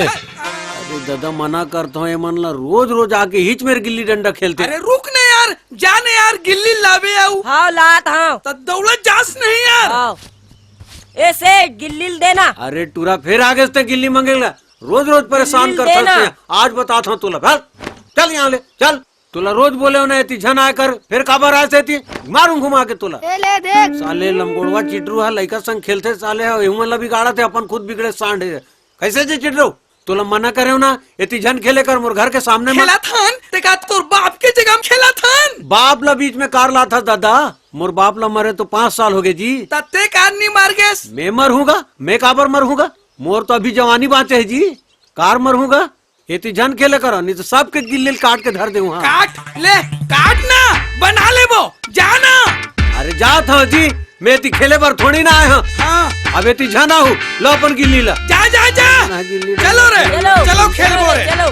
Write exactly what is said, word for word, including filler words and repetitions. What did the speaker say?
अरे दादा, मना करत हंव, एमन ला रोज रोज आके हिच मेर गिल्ली डंडा खेलथे। अरे रुक ना यार, जा ना यार, गिल्ली लाबे अउ। हाव, लात हंव। त दउड़त जास नहीं यार। हाव। ए सेठ, गिल्ली ल देना। अरे टूरा, फेर आगे से गिल्ली मांगेला। रोज रोज परेशान करथस। आज बतात हंव तोला, भाग। चल यहाँ ले, चल। तोला रोज बोले हंव ना, एती झन आय कर, फेर काबर आय से एती? मारूं घुमा के तोला। ए ले देख। साले लंगोड़वा चिटरू ह, लइका संग खेलथे साले ह, एहू मन ला बिगाड़त हे, अपन खुद बिगड़े सांड हे। कइसे जी चिटरू? तोला मना करे हंव ना, एती झन खेले कर मोर घर के सामने म। खेलत हन, ते का तोर बाप के जगह म खेलत हन? बाप ला बीच में काबर लाथस दादा? मोर बाप ला मरे तो पांच साल होगे जी। त ते काबर नी मर गेस? मैं मरहूं गा? मैं काबर मरहूं गा? मोर तो अभी जवानी बांचे हे जी, काबर मरहूं गा? एती झन खेले करो, नहीं तो सबके गिल्ली ल काट के धर देहूं। हाँ। काट ले, काट ना, बना लेबो, जा ना। अरे जात हंव जी, मैं एती खेले बर थोड़ी ना आय हंव। हाँ। अब एती झन आहू, लो अपन गिल्ली ला। जा, जा, जा। ना गिल्ली चलो रे, चलो। चलो खेलबो रे। चलो।